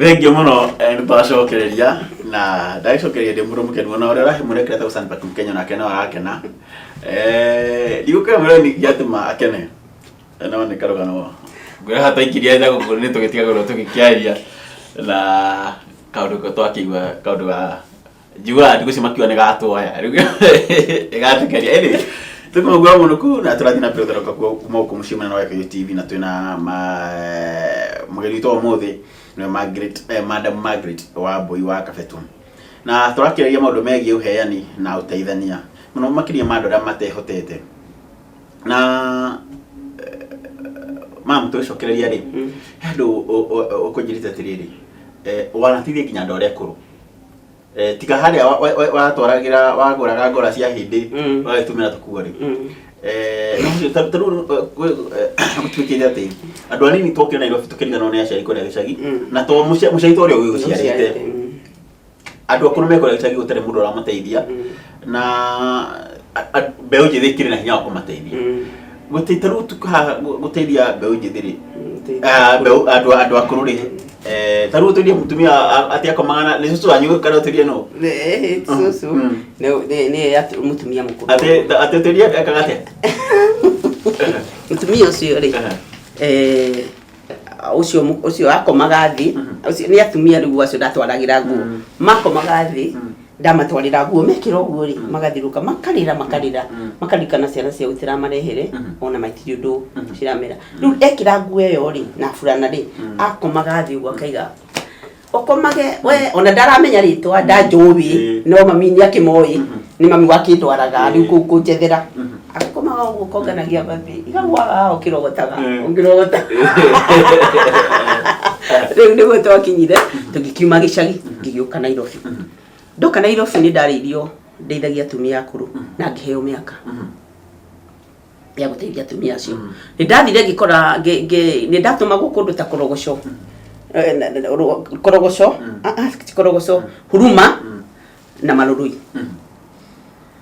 Thengiũ mũno nĩ twacokereria na ndagĩcokereria ndĩ mũndũ mũkenu ona ũrĩa ũrahe mũrekera ta Sunpark Mkenya nake no arakena. Ndigũkĩra mwĩrore ningĩ atũma akene no nĩ karũgano ngwĩra twaikiria nja gũkũ nĩ tũgĩtigagĩrwo tũgĩkĩaria na kaũndũ twakĩigua kaũndũ ga njiguaga andũ acio makiuga nĩ gatuoya rĩu ĩgatũkeria anyway tũkũmũgua mũno kuu na tũrathiĩ na mbere gũtherũka kuo kuma gũkũ mũciĩ mũnene wa Gĩkũyũ TV na twĩna mũgeni witũ ũmũthĩ nĩwe Margaret, Madam Margaret wa Mbũi wa Kabetu na tũrakĩrĩria maũndũ megiĩ ũheani na ũteithania mũno makĩria ma andũ arĩa matehotete na mam tũgĩcokereria rĩ he andũ ũkũnjĩrĩte atĩrĩrĩ, wanateithia nginya andũ arĩa akũrũ. Tiga harĩa watwaragĩra wagũraga ngora cia hĩndĩ ũgagĩtũmĩra tũkuo rĩ. No ũcio ta rĩu gũtuĩkĩte atĩ andũ anini twokire Nairobi tũkĩriganĩrwo nĩ aciari kũrĩa gĩcagi na to mũciari to ũrĩa ũgĩgũciarĩte andũ akũrũ me kũrĩa gĩcagi gũtarĩ mũndũ ũramateithia na mbeũ njĩthĩ ĩkĩrĩ na hinya wa kũmateithia. Ta rĩu haha gũteithia mbeũ njĩthĩ rĩ, mbeũ andũ akũrũ rĩ, ta rĩu ũtũrie mũtumia atĩ akomaga na nĩ cũcũ wanyu kana ũtũrie nũ? Cũcũ nĩ mũtumia mũkũrũ. Atĩ ũtũrie ekaga atĩa? Mũtumia ũcio rĩ, ũcio ũcio akomaga thĩ, ũcio nĩ atumia rĩu acio ndatwaragĩra nguo, makomaga thĩ, ndamatwarĩra nguo mekĩra ũguo rĩ, magathirũka makarĩra makarĩra, makaririkana ciana ciao itiramarehere ona matirĩ ũndũ ciramera. Rĩu ekĩra nguo ĩyo rĩ na burana rĩ, akomaga thĩ ũguo akaiga ũkomage we ona ndaramenya rĩtwa ndanjũĩ no mami nĩ akĩmoĩ nĩ mami wakĩndwaraga rĩu kũu kũnjethera agĩkomaga ũguo konganagia bathi igagwaga ũkĩrogotaga ũkĩrogota. Rĩu nĩguo twakinyire tũgĩkiuma gĩcagi ngĩgĩũka Nairobi. Ndoka Nairobi nĩ ndarĩirio ndeithagia atumia akũrũ na ngĩheo mĩaka ya gũteithia atumia acio. Nĩ ndathire ngĩkora nĩ ndatũmagwo kũndũ ta Korogoco. Korogoco, ti Korogoco, Huruma na Marurui.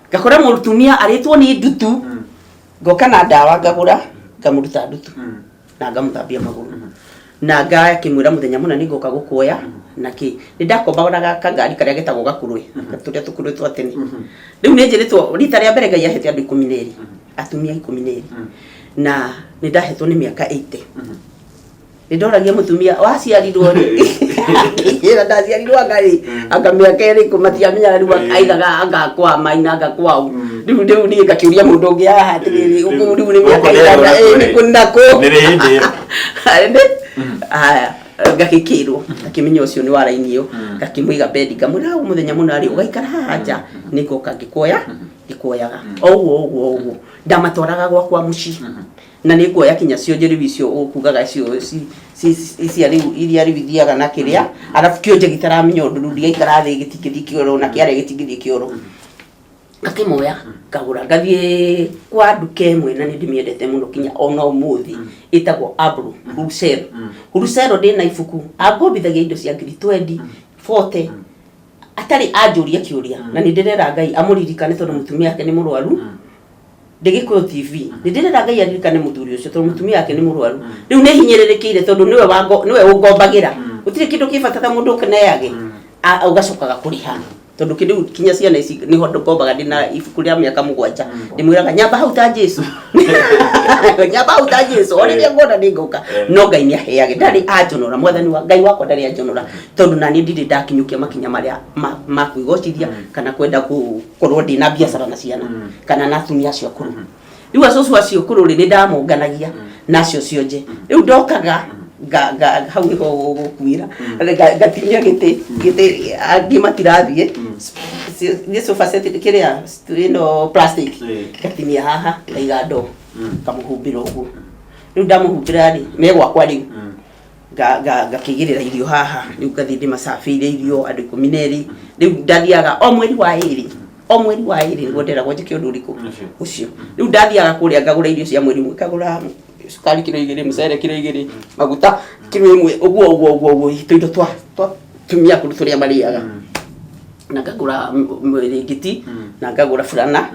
Ngakora mũtumia arĩtwo nĩ ndutu, ngoka na ndawa ngagũra, ngamũruta ndutu na ngamũthambia magũrũ na ngakĩmwĩra mũthenya mũna nĩ ngoka gũkuoya na kĩ. Nĩ ndakomboraga kangari karĩa getagwo gakũrwe, tũrĩa tũkũrwe twa tene. Rĩu nĩ njĩrĩtwo rita rĩa mbere Ngai ahete andũ 12, atumia 12, na nĩ ndahetwo nĩ mĩaka 80. Nĩ ndoragia mũtumia waciarirwo rĩ, akĩnjĩra ndaciarirwo anga rĩ, anga mĩaka ĩrĩkũ matiamenyaga rĩu aigaga anga kwa maina anga kwao. Rĩu niĩ ngakĩũria mũndũ ũngĩ haha atĩrĩrĩ, rĩu nĩ mĩaka ĩigana, nĩ kũ na kũ? Nĩ rĩ hĩndĩ ĩyo? Nĩ haya ngagĩkĩrwo ngakĩmenya ũcio nĩ wa raini ĩyo, ngakĩmũiga bendi ngamwĩra hau mũthenya mũna rĩ ũgaikara haha nja nĩ ngoka ngĩkuoya ngĩkuoyaga o ũguo o ũguo o ũguo ndamatwaraga gwakwa mũciĩ na nĩ nguoya kinya cionje rĩu icio ũkugaga icio icia rĩu iria rĩu ithiaga na kĩrĩa arabu kĩonje gĩtaramenya ũndũ rĩu ndigaikara thĩ gĩtingĩthiĩ kĩoro na kĩarĩa gĩtingĩthiĩ kĩoro. Ngakĩmoya ngagũra ngathiĩ kwa nduka ĩmwe na nĩ ndĩmĩendete mũno kinya ona ũmũthĩ ĩtagwo Abro Wholesale. Wholesale ndĩna ibuku angombithagia indo cia ngiri 20, 40 atarĩ anjũria kĩũria na nĩ ndĩrera Ngai amũririkane tondũ mũtumia wake nĩ mũrwaru. Ndĩ Gĩkũyũ TV nĩ ndĩrera Ngai aririkane mũthuri ũcio tondũ mũtumia wake nĩ mũrwaru. Rĩu nĩ hinyĩrĩrĩkĩire tondũ nĩwe wango nĩwe ũngombagĩra. Gũtirĩ kĩndũ kĩ bata ta mũndũ ũkũneage ũgacokaga kũrĩha. Tondũ kĩndũ kinya ciana ici nĩho ngombaga ndĩna ibuku rĩa mĩaka 7 ndĩmwĩraga nyamba hau ta Jesu, nyamba hau ta Jesu, o rĩrĩa nguona nĩ ngoka. No Ngai nĩ aheage, ndarĩ anjonora, mwathani wa Ngai wakwa ndarĩ anjonora tondũ naniĩ ndirĩ ndakinyũkia makinya marĩa ma kwĩgocithia kana kwenda gũkorwo ndĩna biacara na ciana kana na atumia acio akũrũ. Rĩu acũcũ acio akũrũ rĩ, nĩ ndamonganagia na acio cionje. Rĩu ndokaga hau nĩho gũkuĩra ngatinia gĩtĩ gĩtĩ angĩ matirathiĩ nĩ sofa set kĩrĩa ĩno plastic, ngatinia haha ngaiga ndoo ngamũhumbĩra ũguo. Rĩu ndamũhumbĩra rĩ, me gwakwa rĩu ngakĩigĩrĩra irio haha rĩu ngathiĩ ndĩmacabĩire irio andũ 12. Rĩu ndathiaga o mweri wa ĩrĩ, o mweri wa ĩrĩ nĩguo nderagwo njĩke ũndũ ũrĩkũ ũcio. Rĩu ndathiaga kũrĩa ngagũra irio cia mweri ũmwe, ngagũra cukari kiro 2, mũcere kiro 2, maguta kiro 1, ũguo ũguo ũguo ũguo tũindo twa tumia kũndũ tũrĩa marĩaga, na ngagũra mĩrĩngĩti na ngagũra burana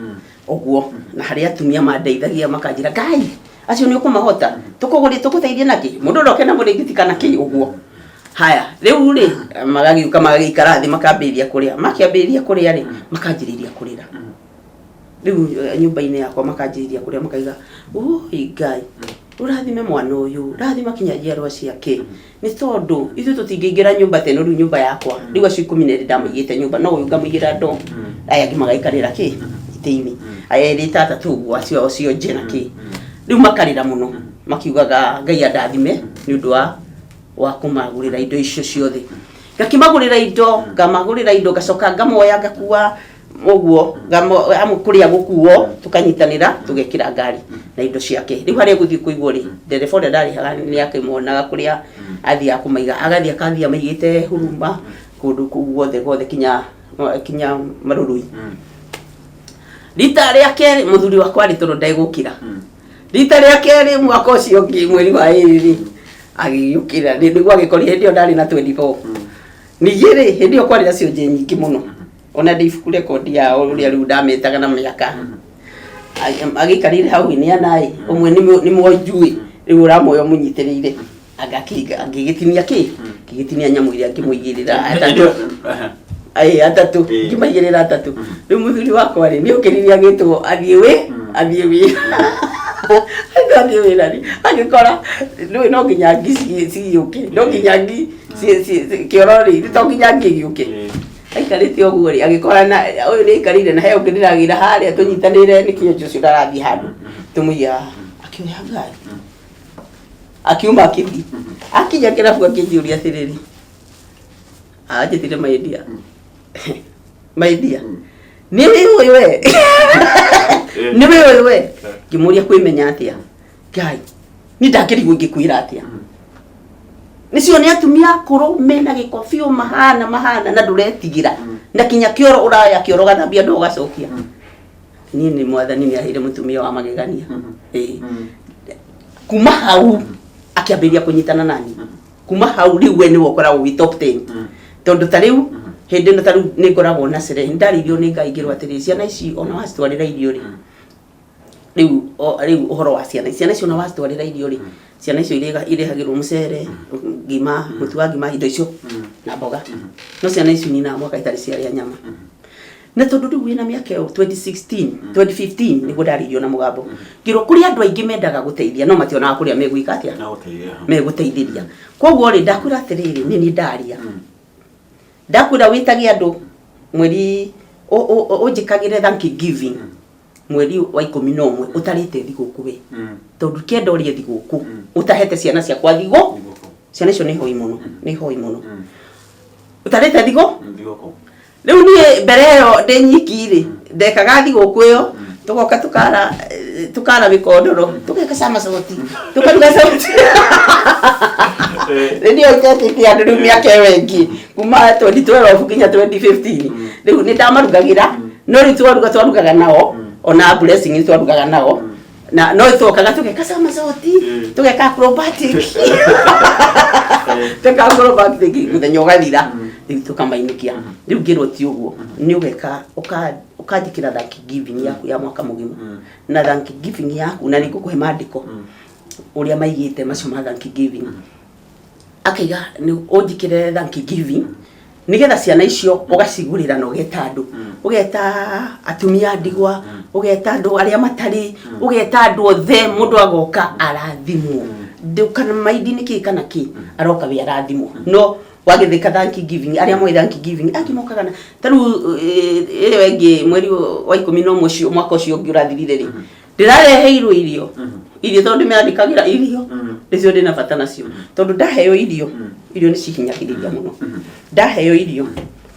ũguo. Na harĩ atumia mandeithagia makanjĩra Ngai acio nĩ ũkũmahota tũkũgũrĩ tũgũteithie nakĩ mũndũ ndoke na mũrĩngĩti kana kĩ ũguo. Haya, rĩu rĩ magagĩũka magagĩikara thĩ, makambĩrĩria kũrĩa. Makĩambĩrĩria kũrĩa rĩ, makanjĩrĩria kũrĩra. Rĩu nyũmba-inĩ yakwa makanjĩrĩria kũrĩa, makaiga, "Ũi Ngai, ũrathime mwana ũyũ, rathima kinya njiarwa ciake, nĩ tondũ ithuĩ tũtingĩingĩra nyũmba ta ĩno." Rĩu nyũmba yakwa, rĩu acio 12 ndamaigĩte nyũmba, no ũyũ ngamũigĩra ndo, aya angĩ magaikarĩra kĩ itĩ-inĩ, aya erĩ ta atatũ ũguo, acio acio nje na kĩ. Rĩu makarĩra mũno makiugaga Ngai andathime nĩ ũndũ wa kũmagũrĩra indo icio ciothe. Ngakĩmagũrĩra indo, ngamagũrĩra indo, ngacoka ngamoya, ngakua ũguo amwe kũrĩa gũkuo, tũkanyitanĩra, tũgekĩra ngari na indo ciake. Rĩu harĩa gũthiĩ kũigwo rĩ, ndereba ũrĩa ndarĩhaga nĩ akĩmonaga kũrĩa athiaga kũmaiga, agathiĩ akathiĩ amaigĩte huruma kũndũ kũu guothe guothe kinya Marurui. Rita rĩa kerĩ mũthuri wakwa arĩ tondũ ndegũkĩra. Rita rĩa kerĩ mwaka ũcio ũngĩ mweri wa 2 rĩ, agĩũkĩra nĩguo agĩkorire hĩndĩ ĩyo ndarĩ na 24. Ningĩ rĩ, hĩndĩ ĩyo kwarĩ na cionje nyingĩ mũno, ona ndĩ ibuku rekondi yao ũrĩa rĩu ndametaga na mĩaka. Agĩikarĩire hau nĩ anaĩ ũmwe nĩ mwanjui, rĩu ũramuoya ũmũnyitĩrĩire, angĩgĩtinia kĩ, ngĩgĩtinia nyamũ iria, ngĩmũigĩrĩra atatũ. Ĩĩ, atatũ. Ngĩmaigĩrĩra atatũ. Rĩu mũthuri wakwa rĩ, nĩ okĩrire, agĩtwo athiĩ wĩra. Athiĩ wĩra rĩ, agĩkora rĩu no nginya ngi cigĩũke, no nginya ngi kĩoro rĩ, to nginya ngi ĩgĩũke. Aikarĩte ũguo rĩ, agĩkora na ũyũ nĩ aikarĩire na he ũngĩ ndĩragĩra harĩa tũnyitanĩire, nĩkĩo ũcio ndarathiĩ handũ tũmũige haha. Akĩoya ngari, akiuma, akĩthiĩ. Akinya kĩrabu, akĩnjũria atĩrĩrĩ, anjĩtire, "My dear, my dear, nĩ wĩ ũyũ we, nĩ wĩ ũyũ we?" Ngĩmũria, "Kwĩmenya atĩa?" Ngai, ni ndakĩrigwo ingĩkwĩra atĩa. Nĩcio nĩ atumia akũrũ mena gĩko biũ, mahana mahana na ndũretigĩra, na kinya kĩoro ũraya, kĩoro gathambia ndũ ũgacokia. Niĩ nĩ Mwathani nĩ aheire mũtumia wa magegania. Ĩĩ. Kuma hau akĩambĩrĩria kũnyitana nani. Kuma hau rĩu we nĩwe ũkoragwo wĩ top 10, tondũ ta rĩu hĩndĩ ĩno, ta rĩu nĩ ngoragwo na cerehe, nĩ ndarĩirio nĩ Ngai ngĩrwo atĩrĩ, ciana ici ona wacitwarĩra irio rĩ, rĩu ũhoro wa ciana, ciana icio ona wacitwarĩra irio rĩ, ciana icio irehagĩrwo mũcere, ngima, mũtu wa ngima, indo icio na mboga, no ciana icio ninaga mwaka itarĩ ciarĩa nyama. Na tondũ rĩu wĩna mĩaka ĩyo, 2016, 2015 nĩguo ndarĩirio na mũgambo, ngĩrwo kũrĩ andũ aingĩ mendaga gũteithia no mationaga kũrĩa megwĩka atĩa. Na gũteithia. Megũteithĩria. Koguo rĩ, ndakwĩra atĩrĩrĩ, nĩ niĩ ndaria, ndakwĩra wĩtage andũ mweri ũnjĩkagĩre thanksgiving mweri wa 11 ũtarĩte thigũkũ we, tondũ kĩenda ũrĩe thigũkũ ũtahete ciana ciakwa thigũ. Thigũkũ. Ciana icio nĩ hoi mũno, nĩ hoi mũno, ũtarĩte thigũ. Thigũkũ. Rĩu niĩ mbere ĩyo ndĩ nyiki rĩ, ndekaga thigũkũ ĩyo, tũgoka tũkara tũkara mĩkondoro, tũgeka camasoti, tũkaruga camasoti. Rĩu nĩyo itetĩte andũ rĩu mĩaka ĩyo ĩngĩ kuma 2012 nginya 2015, rĩu nĩ ndamarugagĩra. No rĩu twaruga, twarugaga nao, ona blessing nĩ twarugaga nao, na no twokaga tũgeka camasoti, tũgeka acrobatic, tũgeka acrobatic, mũthenya ũgathira, rĩu tũkamainũkia. Rĩu ngĩrwo ti ũguo, nĩ ũgeka ũkanjĩkĩra thanksgiving yaku ya mwaka mũgima, na thanksgiving yaku na nĩ ngũkũhe mandĩko ũrĩa maigĩte macio ma thanksgiving. Akaiga nĩ ũnjĩkĩre thanksgiving nĩgetha ciana icio ũgacigũrĩra, na ũgeta andũ, ũgeta atumia ndigwa, ũgeta andũ arĩa matarĩ, ũgeta andũ othe, mũndũ agoka arathimwo. Ndũkana maindi nĩ kĩ kana kĩ, aroka wĩ arathimwo. No wagĩthĩka thanksgiving, arĩa moĩ thanksgiving angĩ mokaga na ta rĩu ĩyo ĩngĩ mweri wa 11 ũcio, mwaka ũcio ũngĩ ũrathirire rĩ, ndĩrareheirwo irio, irio, tondũ ndĩmandĩkagĩra irio nĩcio ndĩna bata nacio, tondũ ndaheo irio, irio nĩ cihinyagĩrĩria mũno. Ndaheo irio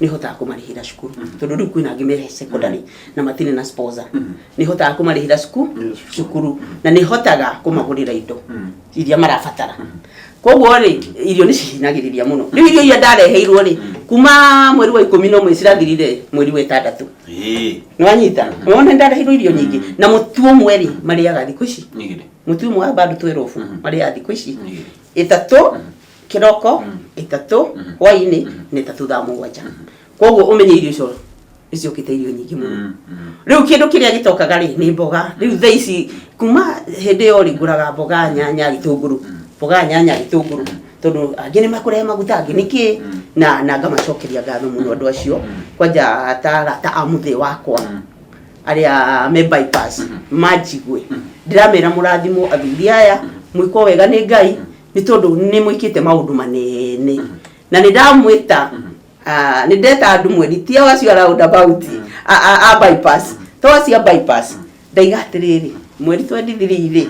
nĩ hotaga kũmarĩhĩra cukuru, tondũ rĩu kwĩna angĩ me secondary na matirĩ na sponsor. Nĩ hotaga kũmarĩhĩra cukuru na nĩ hotaga kũmagũrĩra indo iria marabatara. Koguo rĩ, irio nĩ cihinyagĩrĩria mũno. Rĩu irio iria ndareheirwo rĩ, kuma mweri wa 11 cirathirire mweri wa 6. Nĩ wanyita? Wona ndareheirwo irio nyingĩ, na mũtu ũmwe rĩ, marĩaga thikũ ici. Nyingĩ. Mũtu ũmwe wa bado 12 marĩaga thikũ ici Nyingĩ. 3 kĩroko, 3 hwainĩ na 3 thaa 7. Koguo ũmenye irio icio nĩciokĩte, irio nyingĩ mũno. Rĩu kĩndũ kĩrĩa gĩtokaga rĩ, nĩ mboga. Rĩu thaa ici, kuma hĩndĩ ĩyo rĩ, ngũraga mboga, nyanya, gĩtũngũrũ, mboga, nyanya, gĩtũngũrũ, tondũ Tondũ angĩ nĩ makũrehe maguta, angĩ nĩ kĩ, na ngamacokeria ngatho mũno andũ acio, kwanja ta arata a mũthĩ wakwa arĩa me bypass manjigue. Ndĩramera mũrathimwo athuri aya, mwĩkwo wega nĩ Ngai, nĩ tondũ nĩ mwĩkĩte maũndũ manene. Na nĩ ndamwĩta, nĩ ndeta andũ mweri ti ao acio a roundabout, a bypass, to acio a bypass. Ndaiga atĩrĩrĩ, mweri 23 rĩ,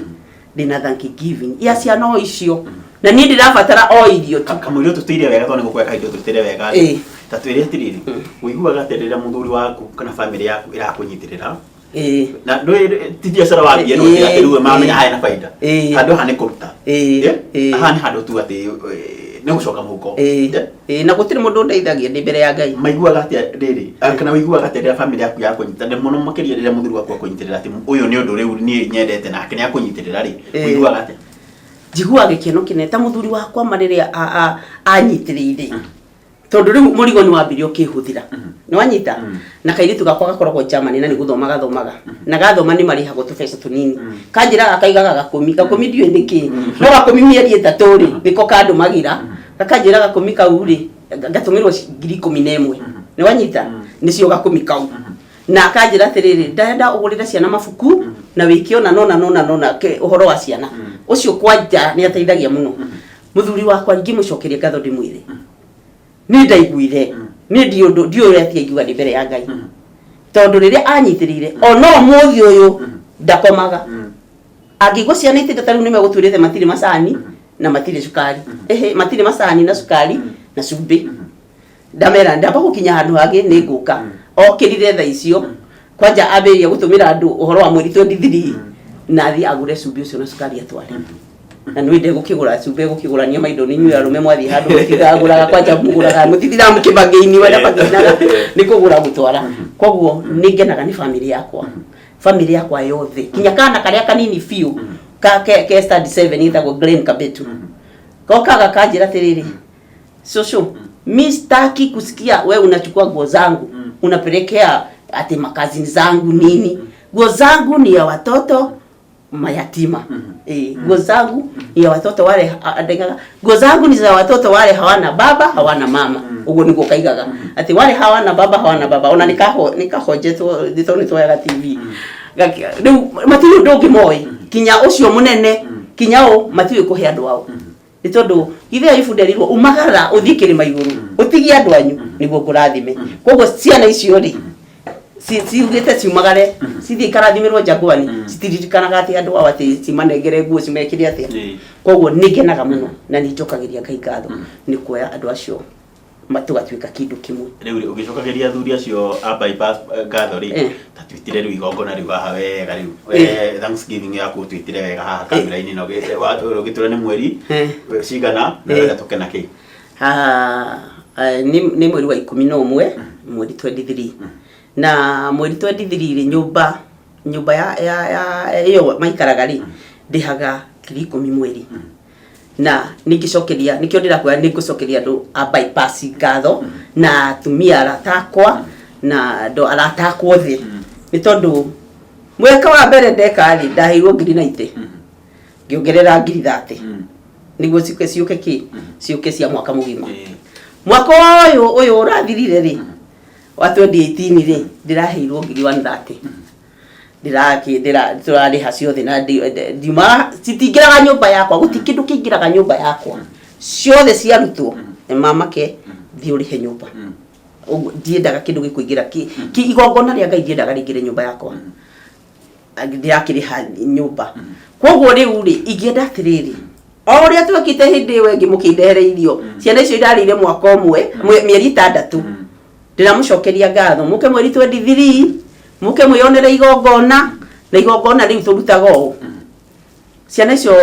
ndĩna thanksgiving ya ciana o icio, na niĩ ndĩrabatara o irio tu. Kamũira tũtĩire wega, tondũ nĩgũkũhe kahinda tũtĩre wega rĩ, ta twĩre atĩrĩrĩ, ũiguaga atĩa rĩrĩa mũthuri waku kana famĩlĩ yaku ĩrakũnyitĩrĩra? Na ndũĩ ti biacara wambia no atĩ rĩu mamenya haya na baida, handũ haha nĩ kũruta. Haha nĩ handũ tu atĩ nĩ gũcoka mũhuko. Ĩĩ, na gũtirĩ mũndũ ũndeithagia, ndĩ mbere ya Ngai. Maiguaga atĩa rĩrĩ, kana ũiguaga atĩa rĩrĩa famĩlĩ yaku yakũnyita, na mũno makĩria rĩrĩa mũthuri waku akũnyitĩrĩra atĩ ũyũ nĩ ũndũ rĩu niĩ nyendete nake nĩ akũnyitĩrĩra rĩ, ũiguaga atĩa? Njiguaga gĩkeno kĩnene ta mũthuri wakwa ma rĩrĩa anyitĩrĩire, tondũ rĩu mũrigo nĩ wambire ũkĩhũthĩra, nĩ wanyita. Na kairĩtu gakwa gakoragwo Germany na nĩ gũthoma gathomaga, na gathoma nĩ marĩhagwo tũbeca tũnini. Kanjĩraga kaigaga gakũmi, gakũmi ndiũĩ nĩkĩ, no gakũmi mĩeri 3 rĩ, nĩko kandũmagĩra. Gakanjĩra gakũmi kau rĩ, ngatũmĩrwo 11,000, nĩ wanyita, nĩcio gakũmi kau. Na akanjĩra atĩrĩrĩ, ndenda ũgũrĩre ciana mabuku na wĩke ũna nona nona nona ũhoro wa ciana. Ũcio kwanja nĩ ateithagia mũno mũthuri wakwa. Ingĩmũcokeria ngatho ndĩmwĩre niĩ ndaiguire niĩ ndiũ ũndũ, ndiũĩ ũrĩa atiaiguaga ndĩ mbere ya Ngai, tondũ rĩrĩa anyitĩrĩire ona ũmũthĩ ũyũ ndakomaga. Angĩigua ciana itinda ta rĩu nĩ megũtwĩrĩte matirĩ macani na matirĩ cukari, ĩhĩ, matirĩ macani na cukari na cumbĩ, ndamera ndamba gũkinya handũ hangĩ nĩ ngũka. Okĩrire thaa icio kwanja ambĩrĩria gũtũmĩra andũ ũhoro wa mweri 23, na athiĩ agũre cumbĩ ũcio na cukari atware. Na nĩ ndegũkĩgũra cumbĩ, egũkĩgũrania maindo. Nĩ inyuĩ arũme mwathiĩ handũ mũtithagũraga, kwanja mũgũraga, mũtithiraga mũkĩbangĩini wena bangĩinaga nĩ kũgũra gũtwara. Koguo nĩ ngenaga nĩ famĩlĩ yakwa, famĩlĩ yakwa yothe, kinya kana karĩa kanini biũ ka ke standard 7 gĩtagwo Glenn Kabetu, gokaga kanjĩra atĩrĩrĩ, "Shosho, mi sitaki kusikia we unachukua nguo zangu unapelekea ati makazini zangu nini. Nguo zangu ni ya watoto mayatima." Nguo zangu ni ya watoto wale, ndengaga nguo zangu ni za watoto wale hawana baba, hawana mama. Ũguo nĩguo kaigaga atĩ wale hawana baba, hawana baba. Ona nĩkaho nĩkahonjetwo nĩ tondũ nĩtwoyaga TV. Rĩu matirĩ ũndũ ũngĩ moĩ, kinya ũcio mũnene, kinya ũ matiũĩ kũhe andũ ao, nĩ tondũ ithe Ayubu nderirwo umagara ũthiĩ kĩrĩma igũrũ ũtigie andũ anyu nĩguo ngũrathime. Koguo ciana icio rĩ, ciugĩte ciumagare cithiĩ ikarathimĩrwo Jangwani, citiririkanaga atĩ andũ ao atĩ cimanengere nguo cimekĩre atĩa. Koguo nĩ ngenaga mũno na nĩ njokagĩria Ngai ngatho nĩ kuoya andũ acio tũgatuĩka kĩndũ kĩmwe. Rĩu rĩ, ũgĩcokagĩria athuri acio a bypass ngatho rĩ, ta twĩtire rĩu igongona rĩu haha wega rĩu. Thanksgiving yaku twĩtire wega haha kamera-inĩ na ũgĩtwĩra nĩ mweri cigana na ũrenda tũke na kĩ. Ah, nĩ mweri wa 11, mweri 23. Na mweri 23 rĩ, nyũmba ya ĩyo maikaraga rĩ, ndĩhaga 10,000 mweri. Na ningĩcokeria, nĩkĩo ndĩrakwĩra nĩ ngũcokeria andũ a bypass ngatho na atumia arata akwa na andũ arata akwa othe, nĩ tondũ mwaka wa mbere ndeka rĩ, ndaheirwo 90,000, ngĩongerera 30,000 nĩguo ciũke kĩ ciũke cia mwaka mũgima. Mwaka ũyũ ũrathirire rĩ, wa 2018 rĩ, ndĩraheirwo 130,000. Ndĩrakĩ ndĩra tũrarĩha ciothe na ndiuma, citingĩraga nyũmba yakwa, gũti kĩndũ kĩingĩraga nyũmba yakwa, ciothe ciarutwo nĩ mamake, thiĩ ũrĩhe nyũmba. Ũguo ndiendaga kĩndũ gĩkũingĩra kĩ igongona rĩa Ngai, ndiendaga rĩingĩre nyũmba yakwa. Ndĩrakĩrĩha nyũmba. Koguo rĩu rĩ, ingĩenda atĩrĩrĩ, o ũrĩa twekĩte hĩndĩ ĩyo ĩngĩ mũkĩndehere irio, ciana icio irarĩire mwaka ũmwe, mĩeri 6. Ndĩramũcokeria ngatho, mũke mweri 23, mũke mwĩyonere igongona. Na igongona rĩu tũrutaga ũũ, ciana icio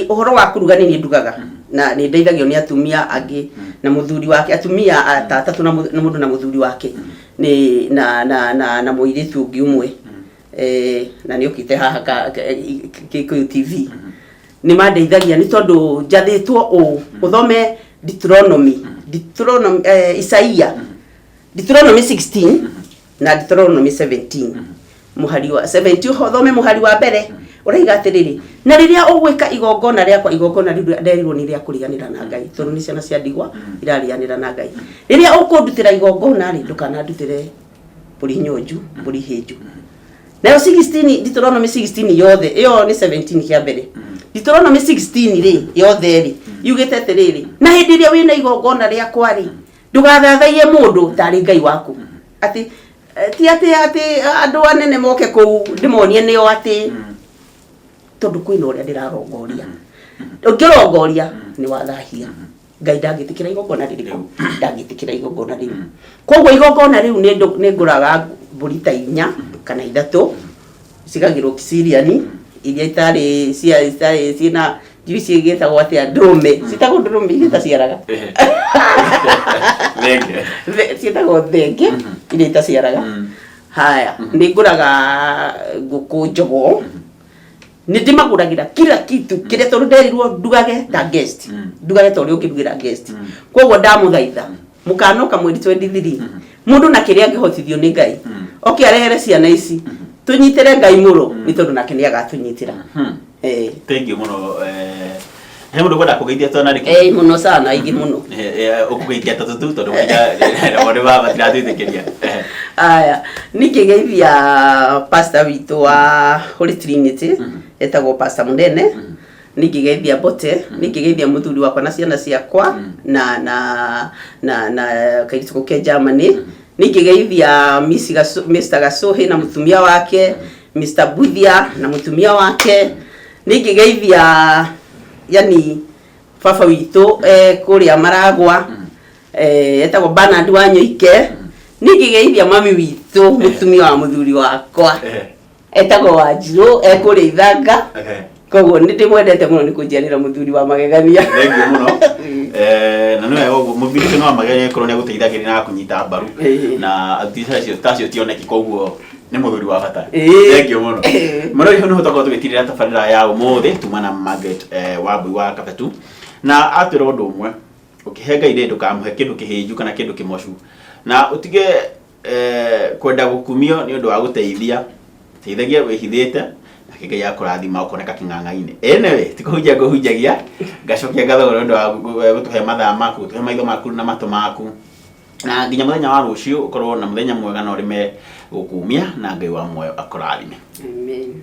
ũhoro wa kũruga nĩ niĩ ndugaga, na nĩ ndeithagio nĩ atumia angĩ na mũthuri wake, atumia ta atatũ na mũndũ na mũthuri wake nĩ na mũirĩtu ũngĩ ũmwe, na nĩ okĩte haha Gĩkũyũ TV. Nĩ mandeithagia, nĩ tondũ njathĩtwo ũũ ũthome Deuteronomy, Isaia, Deuteronomy 16 na Deuteronomy 17, mũhari wa 17, ũthome mũhari wa mbere. Ũraiga atĩrĩrĩ, na rĩrĩa ũgwĩka igongona rĩakwa, igongona rĩu nderirwo nĩ rĩa kũriganĩra na Ngai, tondũ nĩ ciana cia ndigwa irarianĩra na Ngai. Rĩrĩa ũkũndutĩra igongona rĩ, ndũkanandutĩre mbũri nyonju, mbũri hĩnju. Nayo 16, Deuteronomy 16 yothe, ĩyo nĩ 17 kĩa mbere. Deuteronomy 16 rĩ, yothe rĩ, yugĩte atĩrĩrĩ, na hĩndĩ ĩrĩa wĩna igongona rĩakwa rĩ, ndũgathathaiye mũndũ tarĩ Ngai waku. Atĩ ti atĩ atĩ andũ anene moke kũu ndĩmonie nĩo atĩ tondũ kwĩna ũrĩa ndĩrarongoria. Ũngĩrongoria nĩ wathahia. Ngai ndangĩtĩkĩra igongona rĩrĩkũ? Ndangĩtĩkĩra igongona rĩu. Koguo igongona rĩu nĩ ngũraga mbũri ta inya kana ithatũ, cigagĩrwo Kisiriani iria itarĩ cia itarĩ ciĩna ndiũĩ cigĩtagwo atĩa, ndũrũme, ciĩtagwo ndũrũme iria itaciaraga. Thenge. Ciĩtagwo thenge iria itaciaraga. Haya, nĩ ngũraga ngũkũ njogoo, nĩ ndĩmagũragĩra kila kitu kĩrĩa, tondũ nderirwo ndugage ta guest, ndugage ta ũrĩa ũngĩrugĩra guest. Koguo ndamũthaitha mũkanoka mweri 23, mũndũ na kĩrĩa angĩhotithio nĩ Ngai oke arehere ciana ici, tũnyitĩre Ngai mũro, nĩ tondũ nake nĩ agatũnyitĩra. Eh. Thank you mũno. He mũndũ kwenda kũgeithia twanarĩkia? Eh, mũno sana, aingĩ mũno. Ũkũgeithia tũtũ tu, tondũ nao nĩ matiratwĩtĩkĩria. Aya, ningĩgeithia pastor witũ wa Holy Trinity, etagwo Pastor Mũnene. Ningĩgeithia Mbote, ningĩgeithia mũthuri wakwa na ciana ciakwa na kairĩtu kau ke Germany. Ningĩgeithia Miss Gacu, Mr Gacuhi na mũtumia wake, Mr Buthia na mũtumia wake. Ningĩgeithia yani baba witũ kũrĩa Maragwa, etagwo Bernard Wanyoike. Ningĩgeithia mami witũ, mũtumia wa mũthuri wakwa, etagwo Wanjirũ, ekũrĩa Ithanga. Koguo nĩ ndĩmwendete mũno nĩ kũnjiarĩra mũthuri wa magegania. Thank you mũno. Na nĩ wega ũguo, mũthuri ũcio no amagegania korwo nĩ agũteithagĩrĩria na akũnyita mbaru, na aruti acio tacio tioneki, koguo nĩ mũthuri wa bata. Thank you mũno. Mũno iho nĩho twakorwo tũgĩtirĩra tabarĩra ya ũmũthĩ tuma na Margaret Wambui wa Kabetu, na atwĩra ũndũ ũmwe, ũkĩhe Ngai rĩ, ndũkamũhe kĩndũ kĩhĩnju kana kĩndũ kĩmocu, na ũtige kwenda gũkumio nĩ ũndũ wa gũteithia. Teithagia wĩhithĩte, nake Ngai akũrathima ũkoneka kĩng'ang'a-inĩ. Anyway, ti kũhunjia ngũhunjagia, ngacokia ngatho nĩ ũndũ wa gũtũhe mathaa maku, gũtũhe maitho maku na matũ maku, na nginya mũthenya wa rũciũ ũkorwo na mũthenya mwega na ũrĩme gũkumia, na Ngai wa muoyo akũrathime. Amen.